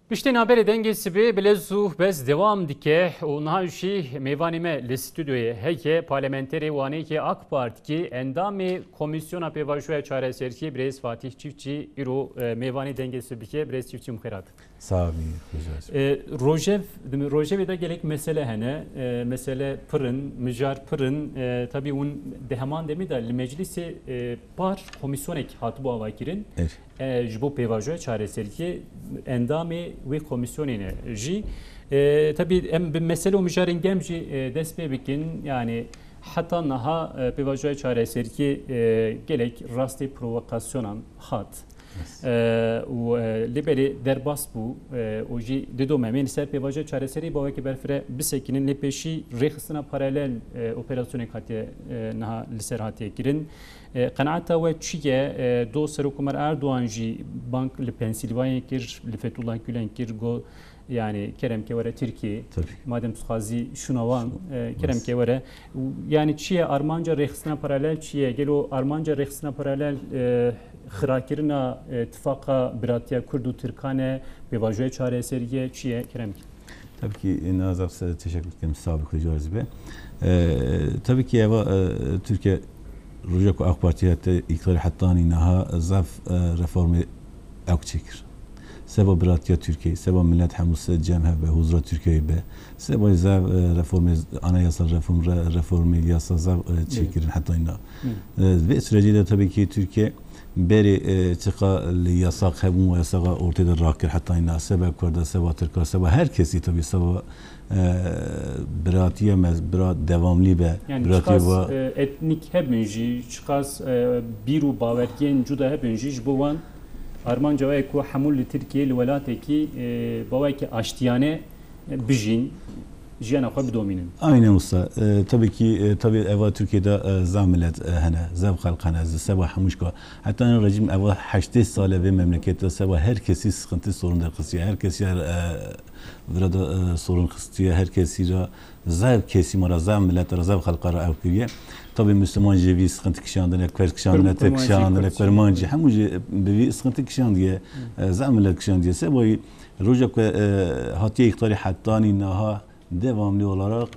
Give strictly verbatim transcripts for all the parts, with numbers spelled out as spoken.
Piştî navberê Dengê Sibê bi lez û bez dewam dike û niha jî mêvanê me li stûdyoyê heye, parlamenterê Wanê yê AK Partî, endamê Komîsyona Pêvajoya Çareseriyê birêz Fatîh Çiftçî îro, e, mêvanê Dengê Sibê ye. Birêz Çiftçî, em xêr hatin. Sax bî, xêr hatin. E, rojev, di rojevê de gelek mesele hene. E, mesele pir in, mijar pir in. E, tabî hûn di heman demê de li meclîsê, e, par komîsyonek hatibû avakirin. E, ji bo pêvajoya çareseriyê endamê wê komîsyonê ne jî. E, tabî em bi mesele û mijarên germ jî, e, dest pê bikin. Yanî heta niha, e, pêvajoya çareseriyê, e, gelek rastê provokasyonan hat. E, û, e, lê belê derbas bû, e, û jî dido me em ê li ser pêvajoya çareseriyê bawekî berfireh bisekinin, lê pêşî rêxistina paralel, e, operasyonek hatiye, e, niha li ser hatiye kirin. E, qenaeta we çi ye? E, do Serokkomer Erdogan jî bang li Pennsylvania kir, li Fethullah Gülen kir, got, yanî, kerem ke were Tirkiyê. Tabî. Madem tu dixwazî şûna wan, e, kerem ke were. Û, yanî, çi ye armanca rêxistina paralel çi ye? Gelo armanca rêxistina paralel, e, xirakirina, e, tifaqa biratiya Kurd û Tirkan e, pêvajoya çareseriyê çi ye? Kerem ke. Tabii ki, e, Nazaf, size teşekkür ederim. Sağ olun, Hacı Aziz Bey. E, tabii ki, eva, e, Türkiye, roja ku AK Partî hate îktidarê hetanî niha zaf, e, reformê ewk çêkir. Seba biratiya Tirkiyeyê, seba millet hemû se cem hebe, huzura Tirkiyeyê be. Seba zaf, e, reformê, anayasal reform, re-, reformê yasa zaf, e, çêkirin hetanî niha. E, vê sürecê de tabii ki Tirkiye berê, e, çiqa li yasak hebûn û yasaxa ortê de rakir hetanî niha. Seba Kurda, seba Tirka, seba her kesî tabii seba e, biratiye me, bira devamlî be. Yani biratiye çiqas, va- e, etnîk hebin jî, çiqas, e, bîr û baweriyên cuda hebin jî, ji bo wan armanca we ku hemû li Tirkiyê li welatekî, e, bawekî aştiyane, e, bijîn, jiyana xwe bidomînin. Aynen usta. E, tabii ki, e, tabii eva Türkiye'de, e, zaf millet, e, hene, zaf xelq hene, seba hemûşka. Hatta yani rejim eva heştê sale ve memlekette seba her kesî sıkıntı sorun derxistiye. Her kesî her, e, Vira da, e, sorun xistiye, her kesî ra, zaf kesî ma ra, zaf millet ra, zaf xelqa ra ew kiriye. Tabii Müslüman jî vî sıkıntı kişandine, Kurd kişandine, Tirk kişandine, Kurmancî, hemû jî bi vî sıkıntı kişandiye, e, zaf millet kişandiye. Sebayî roja ku, e, hatiye îktidarê hetanî niha devamlı olarak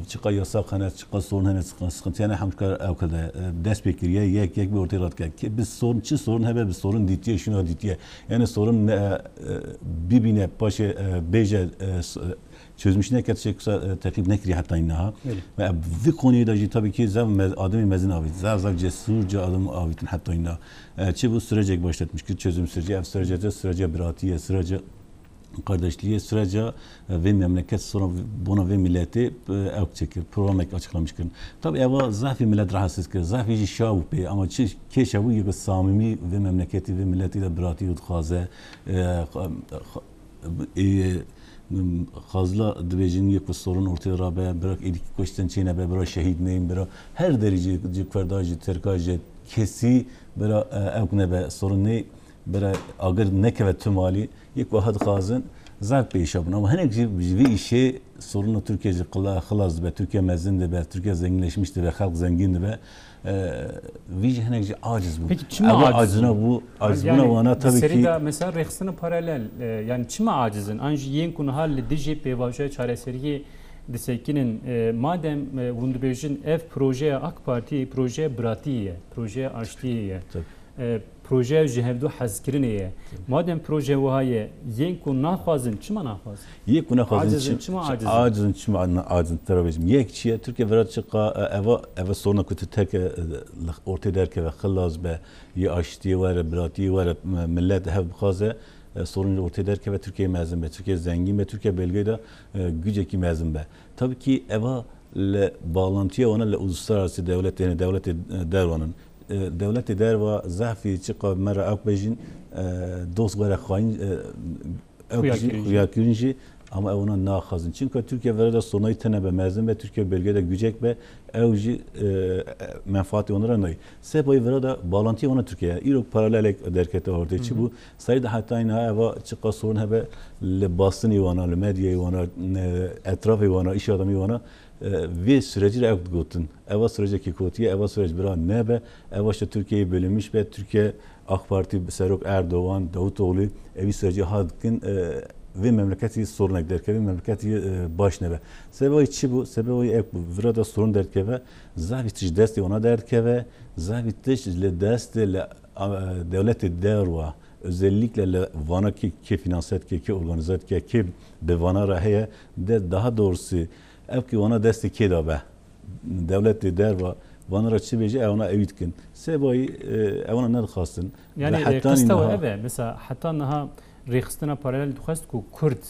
çiqa yasak hene, çiqa sorun hene, çiqa sıkıntı hene, hemşka ew kede, e, dest pê kiriye, yek yek bi ortê radike. Ke bi sorun, çi sorun hebe, bi sorun dîtiye, şuna dîtiye. Yani sorun ne, e, bibîne, paşê, e, bêje, e, s-, e, çözmüş neket, şey kısa, e, teklif nekiriye heta innaha. Öyle. Ve vî konuyu da jî tabii ki zaf mez-, adamê mezin avît, zaf zaf cesûrca adam avîtin heta inna. E, çi bu sürecek başlatmış ki çözüm süreci, ev sürece de sürece biratiye, sürece kardeşliğe sürece, e, vê memleket sonra bona vê milletê, e, ew çekir, programek açıklamış kirin. Tabii eva zafî millet rahatsız kir, zafî jî şav pê, ama çi kêşa bû yek samimî vê memleketî, vê milletî de biratî û dixwaze, e, xa-, xa-, e, xazla dibêjin yek sorun ortaya rabe, bırak êdî kuştin çênebe, bira şehîd neyin, bira her derî jî, ji Kurda jî, Tirka jî, kesî bira, e, ew nebe sorun ney. Bira agir nekeve tu malî, yek wiha dixwazin, zaf pêşa bin. Ama hinek jî ji vî îşê soruna Tirkiye jî qila-, xilas dibe, Tirkiye mezin dibe, Tirkiye zenginleşmiş dibe, xelk zengîn dibe. E, vî jî hinek jî aciz bû. Peki çima aciz bû? Aciz bûna wana tabii ki. Mesela rêxistina paralel, e, yani çima aciz in? An jî yên ku niha li dijî pêvajoya çareseriyê disekinin, e, madem, e, hûn dibêjin ev projeya AK Partî, projeya biratiyê ye, projeya aştiyê ye. Tabii. E, proje ji hevdu hezkirinê ye. Madem proje wiha ye, yên ku naxwazin, çima naxwazin? Yek ku naxwazin, acizin, çi-, çima çi-, acizin? Acizin, çima na-, acizin, te ra bêjim. Yek çi ye, Tirkiye vera çiqa, e, eva, eva soruna ku tu terke, e, li ortê derkeve, xilas be, yê aştiyê were, biratiyê were, m-, millet hev bixwaze, e, sorun li ortê derkeve, Tirkiye mezin be, Tirkiye zengîn be, Tirkiye belgeyê de, e, gücekî mezin be. Tabii ki eva li bağlantiya wana li uluslararası dewletê, yani dewletê, e, derwanin. E, dewletê derva zehfî çiqa me re ew bêjin, e, dost were xayîn, e, ew jî xuyakirin jî, ama ew wana naxwazin. Çimka Tirkiye vere de sonayî tene be, mezin be, Tirkiye belge de gücek be, ew jî, e, e, menfaatê wana re nayî. Sebayî vere de bağlantiya wana Tirkiye ye. Îro paralelek derkete ortê. Çi bû? Serî de heta niha eva çiqa sorun hebe li bastinê wana, li medyayê wana, e, etrafê wana, îş adamî wana, e, vê sürecî re ew digotin. Eva sürecekî kotiye, eva süreç bira nebe, eva işte Türkiye'yi bölünmüş be, Türkiye AK Parti serok Erdoğan, Davutoğlu, evî sürecî ha dikin, e, vê memleketî sorunek derkeve, memleketî, e, baş nebe. Sebeba wî çi bû? Sebeba wî ev bû. Vira da sorun derkeve, zafî tişt destê wana derdikeve, zafî tişt li destê li, a, dewletê derwa, özellikle li vana kê, kê finanse dike, kê organize dike, kê bi vana re heye, de daha doğrusu ev ki wana destê kê de be. Dewletê derva vana re çi bêje, ewana ewî dikin. Sebeba wî, e, ewana nedixwastin. Yanî, Ve e, heta qesta we niha ev e. Mesela heta niha rêxistina paralel dixwest ku Kurd,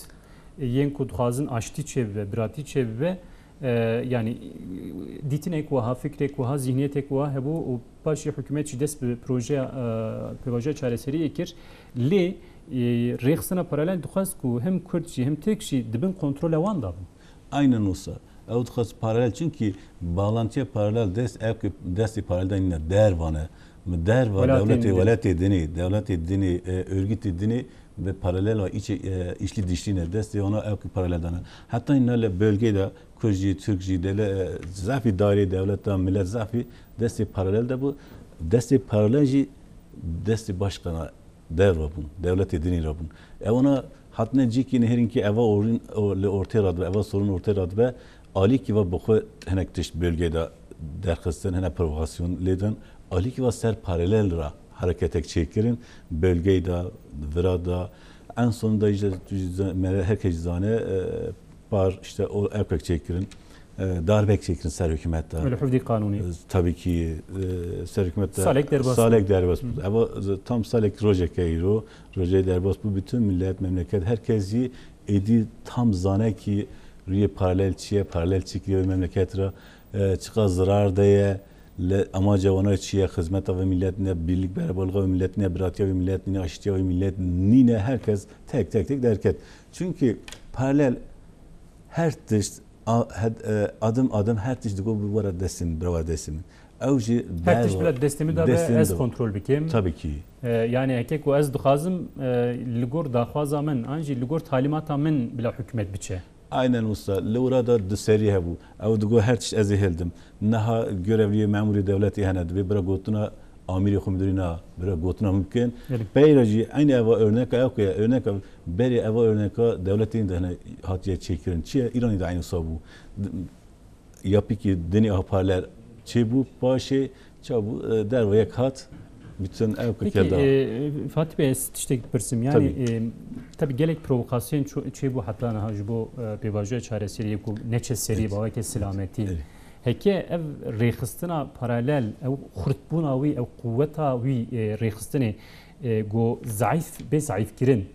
e, yên ku dixwazin aştî çêbibe, biratî çêbibe, e, yanî, e, dîtinek wiha, fikrek wiha, zîhniyetek wiha hebû û paşê hikûmet jî dest bi projeya, e, pêvajoya çareseriyê kir. Lê, e, rêxistina paralel dixwest ku hem Kurd jî hem Tirk jî di bin kontrola wan de bin. Aynen wisa. Ew dixwest paralel, çünkü bağlantıya paralel dest, ev ki destê paralel de nîne, dervan e. Mi derva Welatên dewletê, din. Welatê dinê, dewletê dinê, e, örgütê dinê ve paralel ve içe, e, içli dişli ne. Destê ona ev ki paralel dane. Hatta yine le bölgede Kurd jî, Türk jî, dele, e, zafî dairê dewleta, millet zafî destê paralel de bu. Destê paralel jî destê başkana derva bûn, dewletê dinî re bûn. Ewana hatine cîkî nehêrin ki eva orîn, o, li ortê re dibe, eva sorun ortê re dibe, alîkî va bi xwe hinek tişt bölgeyê de derxistin, hinek provokasyon lêdin, alîkî va ser paralel re hereketek çêkirin, bölgeyê de, vira de, en sonunda jî, me, herkes zane, e, par, işte, o ewkek çêkirin, e, darbek çêkirin ser hikûmet de. Li hifdî qanûnî. E, tabii ki, e, ser hikûmet de Salek derbas bû. Salek derbas bû. Hı. Eva, e, tam salek rojeke îro, rojê derbas bû. Bütün millet, memleket, herkes jî êdî tam zane ki rûyê paralel çi ye, paralel çi kiriye memleket re, e, çiqa zirar de ye, li amaca wana çi ye, xizmeta vê millet ne, birlik beraberliga vê millet ne, biratiya vê millet ne, aştiya vê millet nîne, herkes tek tek tek derket. Çünkü paralel her tişt, a-, hed-, e, adım adım her tişt digo bi were destê min, bi were destê min. Ew jî Her tişt derva-, bila destê min de be, destê min ez de. Kontrol bikim. Tabii ki. E, yani heke ku ez dixwazim, e, li gor daxwaza min, an jî li gor talîmata min bila hikûmet biçe. Aynen wisa. Li wira de du serî hebû. Ew digo her tişt ez ê hildim. Niha görevliyê memurê dewletê hene, dibê bira gotina amîrê xwe, müdürî na, bira gotina min bikin. Belê. Peyra jî eynî eva örneka ew ku ye, örneka berê eva örneka dewletê de hene hatiye çêkirin. Çi ye? Îranî de eynî wisa bû. D-, yapîkî dinê a paralel çêbû, paşê çabû, e, derva yek hat, bütün ew Peki, kekê da. e, Fatih Bey, ez tiştek bipirsim. Yani, Tabii. e, tabii gelek provokasyon ço-, çêbû heta niha ji bo, e, pêvajoya çareseriyê ku neçe serî Evet. baweke silametî. Evet. Heke ev rêxistina paralel, ew xurtbûna wî, ew quweta wî, e, rêxistinê, e, ku zayîf, bê zayîfkirin,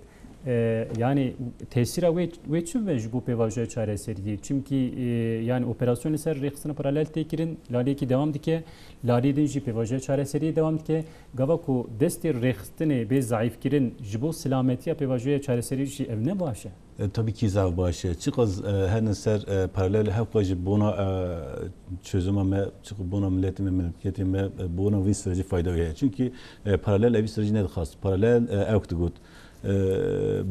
e, yani tesîra wê, wê çi bibe ji bo pêvajoya çareseriyê? Çimkî, e, yani operasyon li ser rêxistina paralel tê kirin, laliyekî dewam dike, laliyê din jî pêvajoya çareseriyê dewam dike. Gava ku destê rêxistinê bê zayîfkirin ji bo silametiya pêvajoya çareseriyê jî ev ne baş e? E, tabii ki zaf baş e. Çiqas, e, hene ser, e, paralel hewqa ji bona, e, çözüma me, çiqas bona milletê me, memleketê me, e, bona vî sürecî fayda heye. Çünkü, e, paralel evî sürecî nedixwast. Paralel, e, ewk digot. E,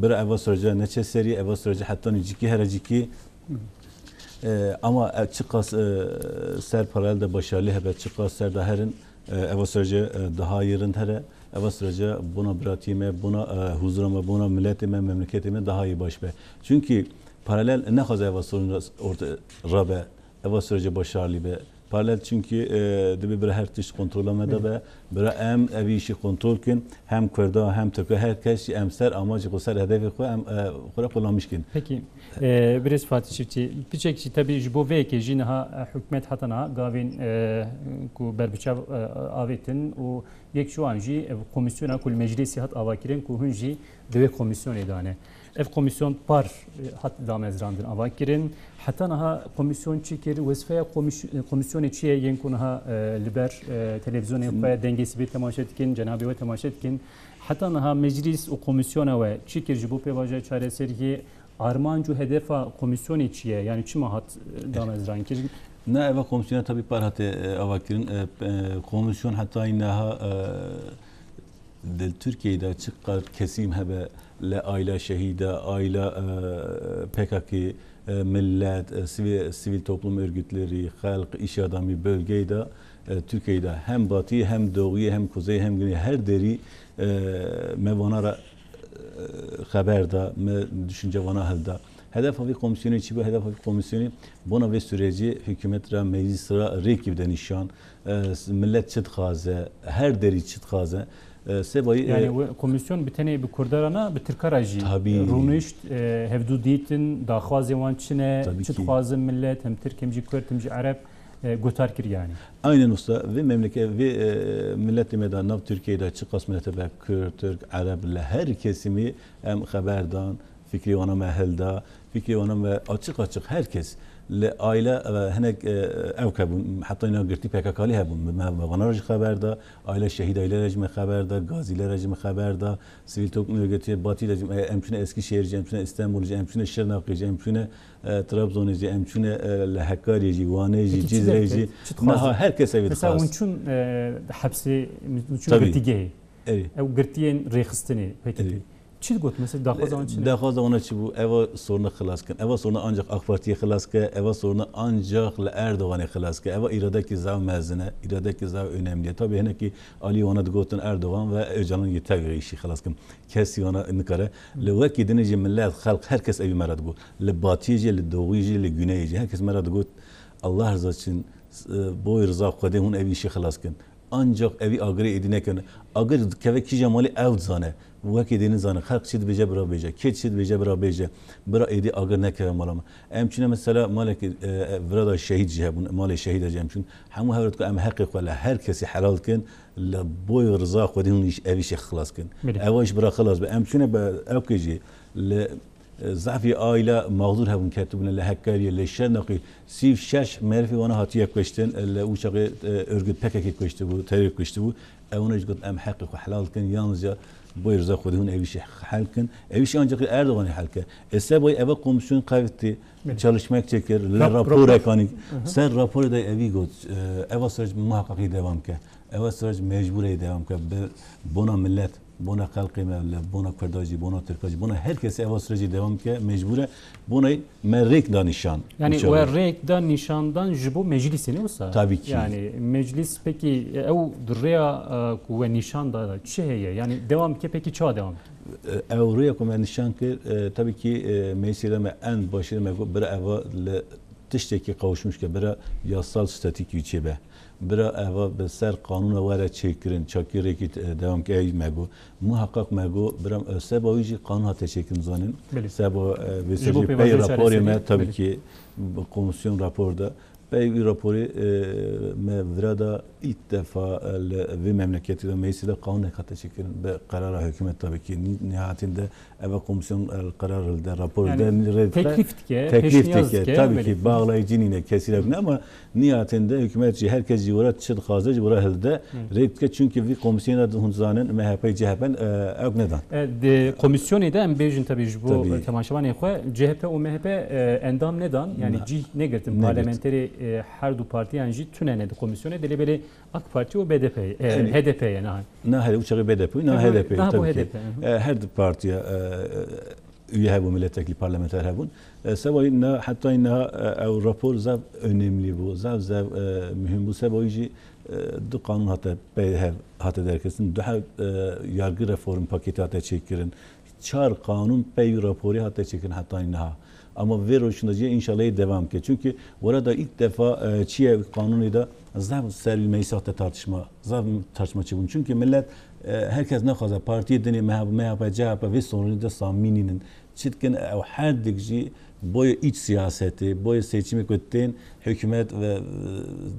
bira eva sürece neçe serî, eva sürece heta nî cîkî here cîkî. E, ama, e, çiqas, e, ser paralel de başarılı hebe, çiqas ser de herin, e, eva sürece, e, daha yê rind here. Eva sürece bona biratiyê me, bona, e, huzura me, bona milletê me, memleketê me daha yê baş be. Çünkü paralel nexwaze eva sorun orte rabe, eva sürece başarılı be. Paralel çünkü, e, dibê bira her tişt kontrola me de be. Bira em ev işi kontrol kin. Hem Kurda, hem Tirka, her kes jî em ser amacê xwe, ser hedefê xwe, em, e, xwe re kullanmış kin. Peki, e, Birêz Fatih Çiftçi, piçek jî tabii ji bo vê yekê jî niha, e, hikûmet heta niha gavên, e, ku berbiçav, e, avêtin û yek ji wan jî ev komîsyona ku li meclîsê hat avakirin ku hûn jî di wê komîsyonê de ne. Ev komîsyon par, e, hat damezrandin, ava kirin. Heta niha komîsyon çi kir? Wezifeya komîs-, e, komîsyonê çi ye? Yên ku niha, e, li ber, e, televîzyonên xwe dengê sibê temaşe dikin, cenabê we temaşe dikin. Heta niha meclîs û komîsyona we çi kir ji bo pêvajoya çareseriyê? Armanc û hedefa komîsyonê çi ye? Yani çima hat, e, damezran kirin? Ne, eva komîsyona tabii par hate, e, ava kirin. E, p-, e, komîsyon heta niha, e, Di Tirkiyeyê de çiqas kesîm hebe li aîla şehîda, aîla, e, P K K, e, millet, e, sivî-, sivîl toplum örgütleri, xelq, îş adamî bölgeyê de, e, Tirkiyeyê de hem batî, hem doğuyê, hem kuzeyê, hem güneyê, her derî, e, me vana re xeber da, me düşünce vana hilda. Hedefa vî komîsyonê çi bû? Hedefa vî komîsyonê bona vê sürecê hikûmet ra, meclis ra rêkî bide nîşan. E, s-, millet çi dixwaze, her derî çi dixwaze. E, sebayî, e, Yani we komîsyon bi tenê bi kurda ra na, bi tirka ra jî Tabii. rûnişt, e, hevdû dîtin, daxwazê wan çi ne, Tabii çi ki. dixwazin millet, hem tirk, hem jî kurd, hem jî ereb, e, gotar kir yani. Aynen usta. Vê memleket, vê, e, milletê me de nav Tirkiyeyê de çiqas millet hebe, kurd, tirk, ereb, li her kesimî em xeber dan, fikrê wana me hilda, fikrê wana me açiq açiq her kes li aile, e, hinek, e, ew hebûn, heta îna girtî P K K'lî hebûn, me, me vana re jî xeber da, aile şehîd aile re jî me xeber da, gazîle re jî me xeber da, sivîl toplum örgütü Batî de jî, e, em çûne Eskişehir jî, em çûne Îstanbul jî, em çûne Şirnexê jî, em çûne, e, Trabzonê jî, em çûne, e, li Hekariyê jî, Wanê jî, Peki çi Cizrê derket? jî. Çi dixwazin? Niha her kes evî Mesela dixwaz. hûn çûn, e, hepsê, hûn çûn Tabii. girtîgehê. Erê. Ew girtiyên rêxistinê, P K K. Erê. Çi digot? Mesela daxwaza wan çi ne? Daxwaza wana çi bû? Eva sorunu xilas kin. Eva sorunu ancak AK Parti'ye xilas ke. Eva sorunu ancak li Erdogan'e xilas ke. Eva iradekî zav mezin e. Iradekî zav önemli ye. Tabii hinekî alî wana digotin Erdogan ve Öcalan yê tevî işî xilas kin. Kesî wana nikare. Li wekî dinê jî millet, xelk, her kes evî me re digot. Li batiyê jî, li doğuyê jî, li güneyê jî. Her kes me re digot, Allah rıza için, e, boy rıza Xwedê hûn evî işî xilas kin. Ancak evî agirê êdî nekin. Agir dikeve kîja malê ew dizane. Wekî dê nizane. Xelk çi dibêje bira bêje. Kê çi dibêje bira bêje. Bira êdî agir nekeve mala me. Em çûne mesela malekî, e, e, vira da şehîd jî hebûn. Malê şehîda jî em çûn. Hemû hev re digot em heqê xwe li her kesî helal kin. Li boy rıza Xwedê hûn îş, ev îşê xilas kin. Belê. Ev îş bira xilas be. Em çûne be ewkê jî li, e, zafî aile mağdur hebûn ketibûne li Hekariyê, li Şirnexê. Sî û şeş merifî wana hatiye kuştin, li û çaxê, e, örgüt P K K kuştibû, terör kuştibû. Ew ne jî got em heqê xwe helal kin, yalnızca boy rıza Xwedê hûn ev îşê hel kin. Ev îşê ancak Erdoganê hel ke. E, seboy eva komisyon qevitî, Belê. çalışmek çekir, li Rap-, raporek rapor. anî. Hı hı. Ser raporê de evî got, e, eva süreç muhakkak devam ke. Eva süreç mecbur e devam ke. Bi bona millet, bona xelqê me, li bona Kurda jî, bona Tirka jî, bona her kesî eva sürecî devam ke, mecbur e. Bona me rêk da nîşan. Yani Uçağı. we rêk da nîşandan ji bo meclisê ne wisa? Tabii ki. Yani meclis peki, e, ew di rêya, e, ku we nîşan da çi heye? Yani devam ke peki çawa devam? E, ew rêya ku me nîşan kir, e, tabii ki, e, meclisê de me en başî de me got, bira eva li tiştekî qawuşmiş ke, bira yasal statükü çê be. Bira eva bi ser qanûna were çêkirin, çakî rêkî, e, devam ke ey me got. Muhakkak me got, bira, e, seba wî jî qanûn hate çêkirin zanin. Belê. Seba, e, vê Ji ser bo jî pey pêvajoyê raporê me çareserî, tabii belê. ki komisyon rapor da. Pey wî raporê, e, me vira da ilk defa, e, li vê memleketê de meclisê de qanûnek hate çêkirin. Bi qerara hikûmet tabii ki. Ni-, nihayetinde eva komisyon, e, karar hilde, rapor Yani hilde, rê dike, teklif dike, teklif peşniyaz dike, dike, tabii belê. ki, bağlayıcı nîne, kesî re nîne ama nihayetinde hikûmet jî, her kes jî were çi dixwaze jî were hilde, Hı. rê dike, çünkü vî komisyona de hûn zanin, M H P, C H P, e, ew nedan. E, di komisyonê de em bêjin tabii ji bo Tabii. temaşevanê xwe, C H P û M H P, e, endam nedan, yani Nedan. cih negirtin. Negirtin. Parlamenterê, e, her du partiyan jî tune ne di komisyonê, dilê belê AK Parti û B D P, e, Yani H D P ye niha. Na H D P, uçağı B D P, na Hı hı. H D P, Niha bu tabii ki. H D P, hı hı. E, her du partiye, e, üye hebûn, milletvekili, parlamenter hebûn. E, sebayî na, heta na, e, ew rapor zav önemli bû, zav, zav, e, mühim bû. Sebayî jî, e, du qanûn hate pey hev hate derketin, du hev, e, yargı reform paketi hate çêkirin. Çar qanûn pey raporê hate çêkirin heta niha. Ama vê rojunda jî inşallah devam ke. Çünkü orada ilk defa, e, çiye qanûnê de zav ser meclis hate tartışma, zav tartışma çêbûn. Çünkü millet, e, herkes nexwaze partiyê dinê M H P, M H P, C H P vê sorunê de samî nînin. Çitkin ew her dik jî boya iç siyaseti, boya seçimê ku tên, Hikûmet ve, e,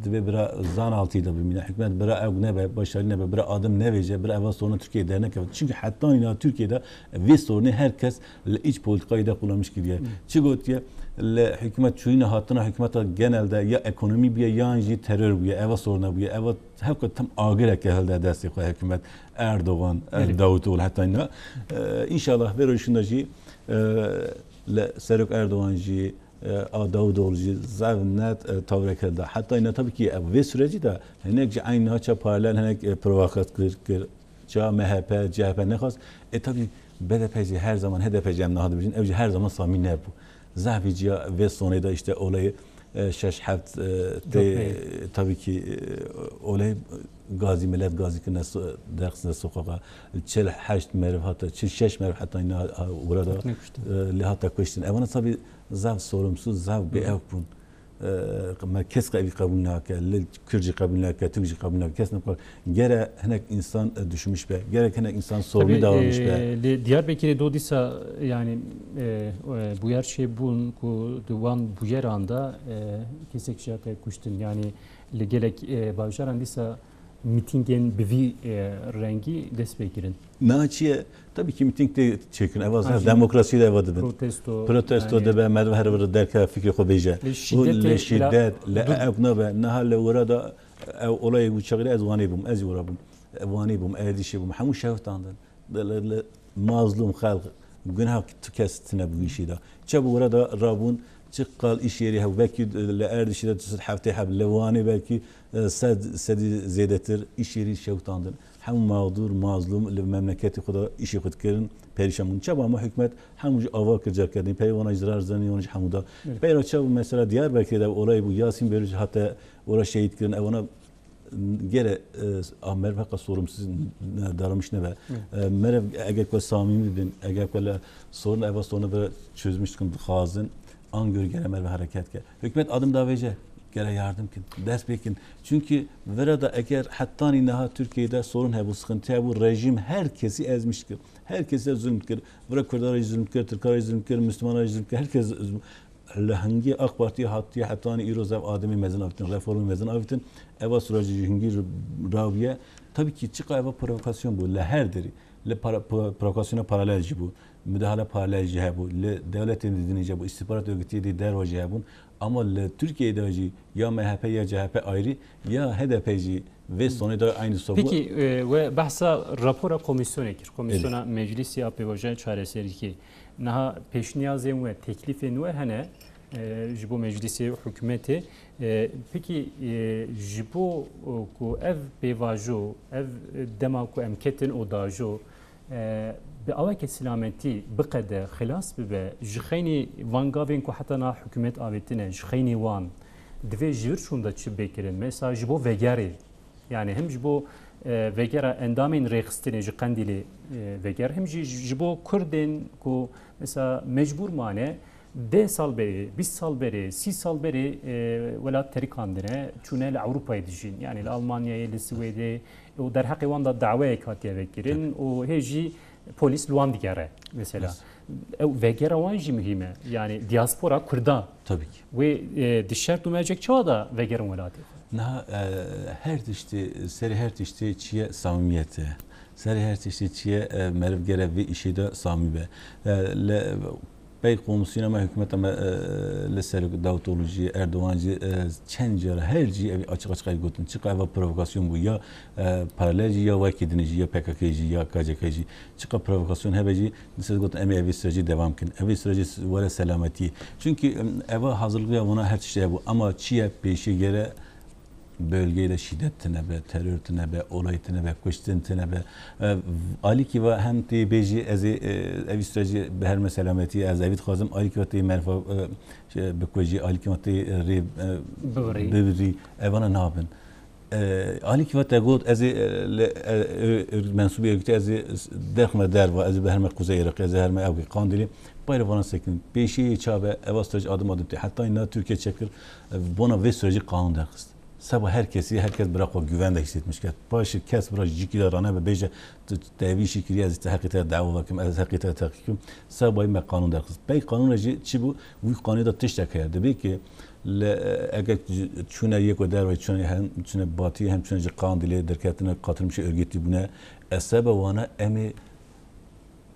divê bira zan altî de bimîne. Hikûmet bira ew nebe, başarî nebe, bira adim nevêje, bira eva soruna Tirkiyeyê dernekeve. Çünkü heta nîna Tirkiyeyê de vê sorunê her kes li iç politikayê de kullanmış kiriye. Hı. Çi gotiye? Li hikûmet çûyîne hatina hikûmeta genel de ya ekonomî bûye, yan jî terör bûye. Eva soruna bûye. Eva hevka tam agireke hilde destê xwe hikûmet Erdogan, Belê. Davutoğlu heta nîna. E, înşallah vê rojî şûnde jî, e, li Serok Erdogan jî, e, a Davutoğlu jî zaf net, e, tawrek hilda. Heta îna tabii ki, e, vê sürecî de hinek jî eynî niha ça paralel hinek, e, provokat kir, kir. Ça M H P, C H P nexwast. E, tabii B D P jî her zaman, H D P jî em niha dibêjin, ew jî her zaman samî nebû. Zafî ciya vê sonê de işte olayê E, şeş heft, e, tê, tabii ki, e, olê gazî, milet gazî kirine so-, derxistine sokaxa. Çil heşt meriv hata, çil şeş meriv heta îna ha-, ora da, Hatine kuştin. E, lê hata kuştin. Evana tabii zaf sorumsuz, zaf bêew bûn. E, me kes evî qebûl nake, li Kurd jî qebûl nake, Tirk jî qebûl nake, kes nake. Gere hinek insan, e, düşmüş be, gerek hinek insan sorumlu davranmış be. Tabii, e, li Diyarbekirê do dîsa, yani, e, e, bûyer çê bûn ku di wan bûyeran da, e, kesek jî hate kuştin. Yani li gelek, e, bajaran dîsa mîtîngên bi vî, e, rengî dest pê kirin. Niha çi ye? Tabii ki mîtîng tê çêkirin. Ev zaf demokrasî de eva dibin. Protesto, Protesto yani. Dibe, meriv her bir derke fikrê xwe bêje. Lê şîdetê Lê şîdet, lê ew nabe. Niha li wira da ev olayê wî çaxê de ez wanê bûm, ez jî wira bûm. Ev wanê bûm, Erdîşê bûm. Hemû şewitandin. Li, li, li mazlûm xelq, gunah tu kes tine bi wî şî de. Çi bi wira da rabûn, çi qal îş yerî hev, belkî li Erdîşê de tu sed heftê heb, li Wanê belkî, e, sed, sedî zêdetir îş yerî şewitandin. Hemû mağdur, mazlûm li memleketê xwe de îşê xwe dikirin, perîşan bûn. Çawa me hikûmet hemû jî ava kir carkerdin, peyvana jî zirar zanî, wan jî hemû da. Evet. Peyra çawa mesela Diyarbekirê de olay bû, Yasîn Bêrûj hate ora şehîd kirin, evana gere, e, a meriv heqa sorumsuz ne, davranmış nebe. Evet. E, meriv eger ku samîmî bin, eger ku le sorun eva sorunu böyle çözmüş dikin, dixwazin, an gör gere meriv hereket ke. Hükümet adım da vece, gere yardım kin, dest pê kin. Çünkü vira da eger hettanî niha Türkiye'de sorun hebû, sıkıntı hebû, rejim her kesî ezmiş kir. Her kesî zulm kir. Vira Kurda jî zulm kir, Tirka jî zulm kir, Müslümana jî zulm kir, her kes zulm. Li hingî AK Partî hatiye hetanî îro zev ademî mezin avîtin, reformê mezin avîtin. Eva sura jî hingî rabiye. Tabii ki çiqa eva provokasyon bû, li her derî. Li para-, pro-, provokasyona paralel jî bû, müdahale paralel jî hebû, li dewletên dî dinê jî hebû, îstihbarat örgütiyê dî derva jî hebûn. Ama li Tirkiyeyê de jî ya M H P ya C H P ayrı, ya H D P jî vê sonê de aynı sobu. Peki, e, we behsa rapora komisyonê kir, komisyona Meclisî a pêvajoya çareserîkê. Niha pêşniyazên we, teklîfên we hene, e, ji bo meclisê û hikûmetê. E, pekî, e, ji bo, e, ku ev pêvajo, ev dema ku em ketin û dajo, e, bi aweke silametî biqede, xilas bibe, ji xeynî van gavên ku heta niha hikûmet avêtine, ji xeynî wan, divê ji vir çûn de çi bê kirin? Mesela ji bo vegerê, Yani hem ji bo, e, vegera endamên rêxistinê ji Qendîlê, e, veger, hem jî ji bo Kurdên ku mesela mecbûr mane, deh sal berê, bîst sal berê, sî sal berê, e, welat terikandine, çûne li Ewropayê dijîn. Yani li Almanyayê, li Swêdê, û derheqê wan de daweyek hatiye vekirin û hê jî polîs li wan digere mesela. Ew vegera wan jî muhîm e. Yani diaspora Kurda. Tabii ki. Wê, e, di şert û mercek çawa da vegerin welatê xwe? Niha, e, her tiştê, serê her tiştê çiye samimiyet e. Serê her tiştê çiye, e, meriv gere vê îşê de samî be. E, li pey komisyona me, hikûmeta me, e, li ser Davutoğlu jî, Erdoğan jî, e, çend cara her cî ev açık açık ev gotin. Çiqa eva provokasyon bû ya, e, paralel jî ya wekî dinê jî ya P K K jî ya K C K jî. Çiqa provokasyon hebe jî, Dîsa gotin, em ê evî sürecî devam kin. Evî sürecî were selametî. Çünkü, em, eva hazırlığı ya vana her tiştê hebû. Ama çiye pêşî gere bölgeyê de şîdet tine be, terör tine be, olay tine be, kuştin tine be. E, alîkî va hem tê bêjî ez ê, e, evî sürecî bi her me selametî, ez evî dixwazim, alîkî va tê merfa, e, şey, bikujî, alîkî va tê, e, rê, e, Bibirî. Bibirî. Evana nabin. E, alîkî ve te got, ez ê, e, li, e, e, mensûbê örgütê, ez ê derxime derva, ez ê bi herme Kuzey Iraqê, ez ê herme ew Qandilê. Bayra vana sekin. Pêşiyê çabe, eva strateji adım adım tê. Heta îna Türkiye çekir, e, bona vê sürecî qanûn derxist. Seba her kesî, her kes bira xwe güven de hissetmiş ket. Paşê kes bira jikî de rane be bêje, tu, tu tevî şî kiriye, ez te heqî te dawa vekim, ez heqî te teqî kim. Seba me qanûn derxist. Pey qanûn re jî çi bû? Wî qanûnê de tiştek heye. Dibê ki Li, e, eger çûne yek û derve çûne hem çûne Batî hem çûne ji Qandîlê derketine katılmış örgütî bûne. E, sebe wana em ê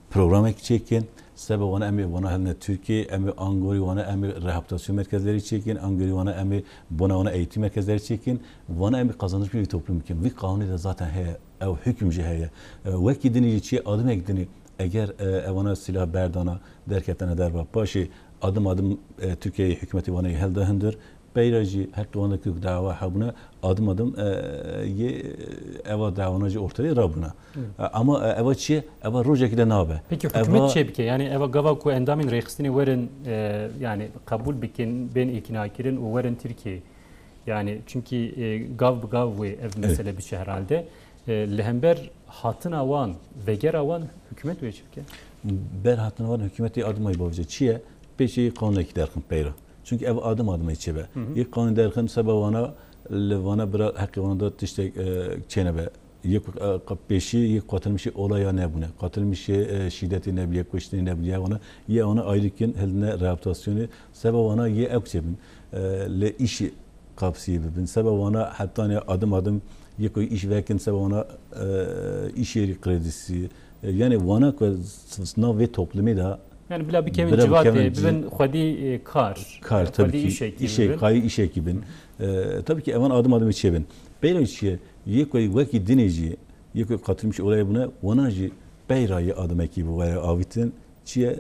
programek çêkin, sebe wana em ê wana helne Tirkiyê, em ê angorî wana em ê rehabilitasyon merkezleri çêkin, angorî wana em ê bona wana eğitim merkezleri çêkin, wana em ê kazanmış bir toplum bikin. Vî qanûnê de zaten heye, ew hüküm jî heye. E, wekî dinî jî çi adım ek dinî, eger, e, ewana silah berdana, derketine derva paşê, Adım adım, e, Tirkiyeyê hikûmetê wana yê helda hundir, Peyra jî heqê wan de ku dawa hebûne, adim adim, e, yê, e, eva dawana jî ortayê rabûne. E, ama, e, eva çi ye? Eva rojekî de nabe. Peki hikûmet çê bike? Yani eva gava ku endamên rêxistinê werin, e, yani qebûl bikin, bên îknakirin û werin Tirkiyeyê. Yani çünkü, e, gav bi gav wê ev mesele biçe herhalde. E, li hember hatina wan, vegera wan hikûmet wê çi bike? Ber hatina wan hikûmetê adim ay bavêje. Çi ye? Pêşî qanûnekî derxin peyra. Çünkü ev adim adim ay çêbe. Yek qanûn derxin seba wana, li vana bira heqê wana da tiştek, e, çênebe. Yek, e, qa-, pêşî yek qatilmişê olaya nebûne. Qatilmişê, e, şîdetê nebûye, kuştinê nebûye. Wana, yê wana ayrı kin hildine rehabilitasyonê. Seba wana yê ew çêbin. E, li îşê kapsiyê bibin. Seba wana hetanê adim adim yê ku îş vekin, seba wana, e, îşê kredisi. E, yani wana ku s-, s-, nav vê toplumê de Yani bila bikevin bira civatê, bikevin ci- bibin xwedî, e, kar. Kar, e, tabii xwedî ki. Îşekî Îşê bibin. Kayî îşekî bin. E, tabii ki evan adim adim çêbin. Peyra çi ye? Yê ku wekî dinê jî, yê ku qatilmiş olaya bûne, wana jî peyra yê adimekî bi were avîtin. Çi ye?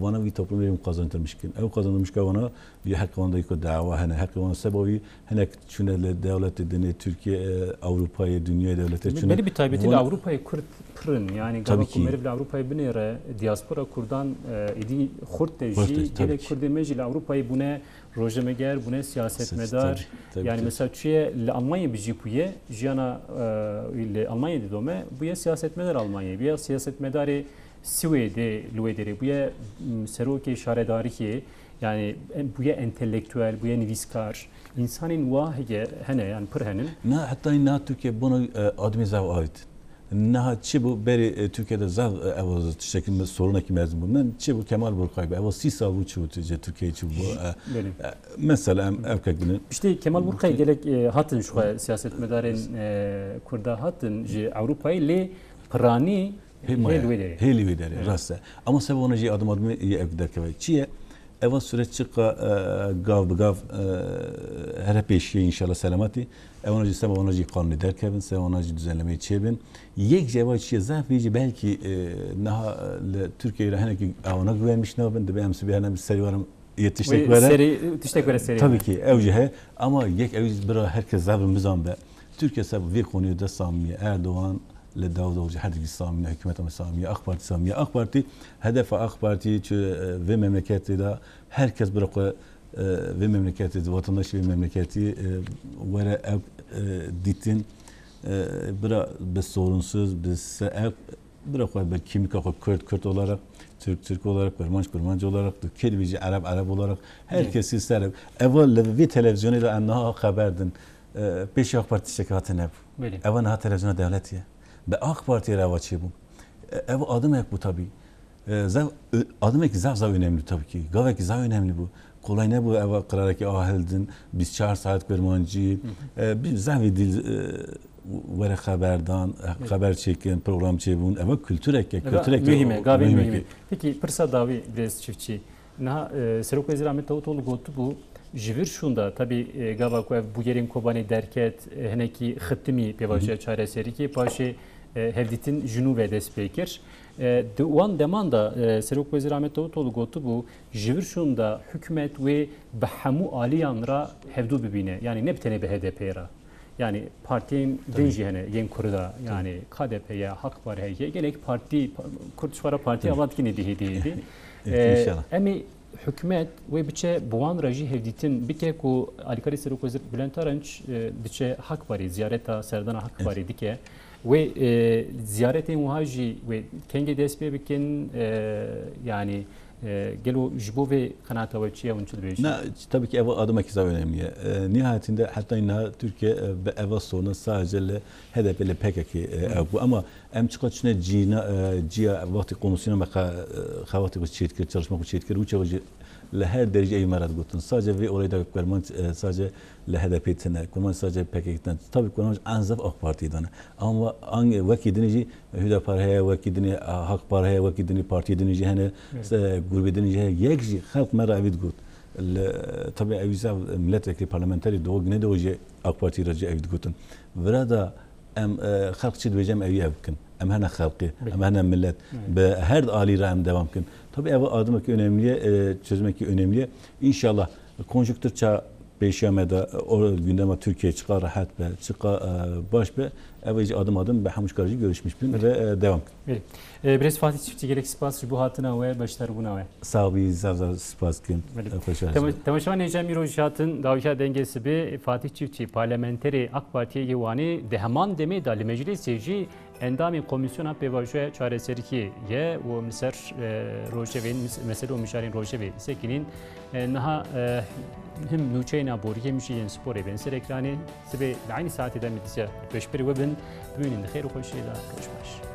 Vana wî toplumê em kazandirmiş kin. Ew kazandirmiş ka vana yê heq wan de ku dawa hene. Heq wan seba wî hinek çûne li dewletê dinê Tirkiye, e, Ewropayê, dinyayê dewletê çûne. Belê bi taybetî li Ewropayê Kurd pir in. Yani gava ku meriv li Ewropayê binêre, diaspora Kurdan, e, êdî xurt e jî, gelek Kurdê me jî li Ewropayê bûne rojnameger, bûne siyasetmedar. Yani mesela çûye li Almanyayê bijî bûye, jiyana, e, li Almanyayê didome, bûye siyasetmedar Almanyayê. Bûye siyasetmedarê Swêdê li wê derê bûye, m, serokê şaredariyê, yani, em, bûye entelektuel, bûye nivîskar. Însanên wa hege hene, yani pir henin. Na, heta na Tirkiye bono, e, admî zaf avît. Niha çi bû? Berê, e, Tirkiye de zaf, e, ev tiştekî me, sorunekî mezin bû. Min çi bû? Kemal Burkay bû. Ev sî sal bû çi bû, ji Tirkiye çi bû? E, e, mesela em ev kek binin. Piştî Kemal Burkay gelek, e, hatin ji xwe siyasetmedarên, e, Kurda hatin ji Ewropayê lê piranî Hê maye, hê li wê derê. Hê li wê derê, rast e. Ama seba wana jî adim adimê yê ev derkeve. Çi ye? Eva süreç çiqa, e, gav bi gav, e, here pêşiye înşallah selametî. Ewana jî seba wana jî qanûnê derkevin, seba wana jî düzenlemeyê çêbin. Yek jî eva çi ye? Zaf vê jî belkî, e, niha, e, li Tirkiyeyê re hinekî ewana güvenmiş nabin. Dibe em sibê hene bi serî warim yê tiştek were. Serî, tiştek were serî. Tabii ki, ew jî he. Ama yek ew jî bira herkes zaf bizan be. Tirkiye ser vê konuyê de samimiye. Erdoğan li Davutoğlu her dikî samimiye, hikûmeta me samimiye, AK Parti samimiye. AK Parti, hedefa AK Parti çi, e, vê memleketê de herkes bira xwe, e, vê memleketê, vatandaşê vê memleketî, e, were ev, e, dîtin, e, bira bi sorunsuz, bi se-, ev, bira xwe bi kimlika xwe Kurd, Kurd olarak, Türk, Türk olarak, Kurmanc, Kurmanc olarak, Kurdî jî Ereb, Ereb olarak, herkesî ser ev. Eva li vê televizyonê de em niha xeber din. E, pêşî AK Parti tiştekî hate nebû. Belê. Eva niha televizyona dewletî ye. Bi AK Partiyê re eva çêbû. E, ev adimek bû tabî. E, zaf, e, adimekî zaf, zaf önemli tabî ki. Gavekî zaf önemli bû. Kolay nebû eva qirarekî a hildin, bîst çar saet kurmancî, e, bi zafî dil, e, were xeberdan, e, xeber çêkin, program çêbûn. Eva kulturek e, kulturek e, mühim e, gavê mühim e. Peki, pirsa dawî birêz çiftçî. Niha, e, Serokwezîr Ahmet Davutoğlu gotibû, ji vir şûnda, tabî, e, gava ku ev bûyerên Kobanê derket, e, hinekî xitimî pêvajoya çareserîkê, paşê, e, hevdîtin ji nû ve dest pê kir. E, di wan deman de, e, Serokwezîr Ahmet Davutoğlu gotibû, ji vir şûnda hikûmet wê bi hemû aliyan re hevdû bibîne, yanî ne bi tenê bi H D P re. Yani partiyên din jî hene, yên Kurda, yani K D P ye, Hak Parti heye, gelek partî, pa-, Kurd ji xwe re partî ava dikin êdî hêdî hêdî. Ee, em ê hikûmet wê biçe bi wan re jî hevdîtin bike ku alîkarî Serokwezîr Bülent Arınç, e, diçe Hak Parî, ziyareta serdana Hak Parî dike. Wê, e, ziyaretên wiha jî wê kengê dest pê bikin, e, yani, e, gelo ji bo vê qenaeta we çi ye, hûn çi dibêjin? Na, tabii ki ev adimekî zaf önemli ye. E, nihayetinde heta niha Türkiye, e, bi eva sorunu sadece li H D P, li P K K, e, ew bû. Ama em çiqa çine cîna, e, ciya wextî komisyona me xe-, e, xebatê xwe çêdikir, çalışma xwe çêdikir, wî çawa jî li her derê jî ew me re digotin. Sadece vê olayê de Kurmanc, e, sadece li H D P tine, Kurmanc sadece P K K tine. Tabii Kurmanc en zaf AK Partî dane. Ama ang-, wekî dinê jî Hüdapar heye, wekî dinê, a, Hak Par heye, wekî dinê partiyê dinê jî hene, se-, grûbê dinê jî heye. Yek jî xelk me re evî digot. Li, tabii ew jî milletvekilikî parlamenterî do, gine do jî AK Partî re jî evî digotin. Vira da em, e, xelk çi dibêje em evî ev bikin. Em hene xelkê, em hene millet. Bi her alî re em devam bikin. Tabii ev adimekî önemli ye, e, çözümekî önemli ye. Înşallah konjuktur ça Pêşiya me de o gündema Tirkiyeyê çiqa rehet be, çiqa, e, baş be, ev jî adım adım bi hemû çiqa jî görüşmüş bin ve, e, devam. Belê. E, Birêz Fatih Çiftçi, gelek spas ji bo hatina we, beşdarbûna we. Sağ ol, zaf zaf spas dikim. Belê. Xweş Tema-, temaşevanên hêja, îro jî hatin dawiya Dengê Sibê. Fatih Çiftçi, parlamenterê AK Partiyê yê Wanê, di heman demê de li meclîsê jî endamê Komîsyona Pêvajoya Çareseriyê ye û em li ser, e, rojevên, mes-, mesele û mijarên rojevê sekinîn. E, niha, e, him nûçeyên aboriyê, him jî yên sporê bên ser ekranê. Sibê di eynî saetê de em ê dîsa pêşberî we bin. Bimînin di xêr û xweşiyê de. Roj baş.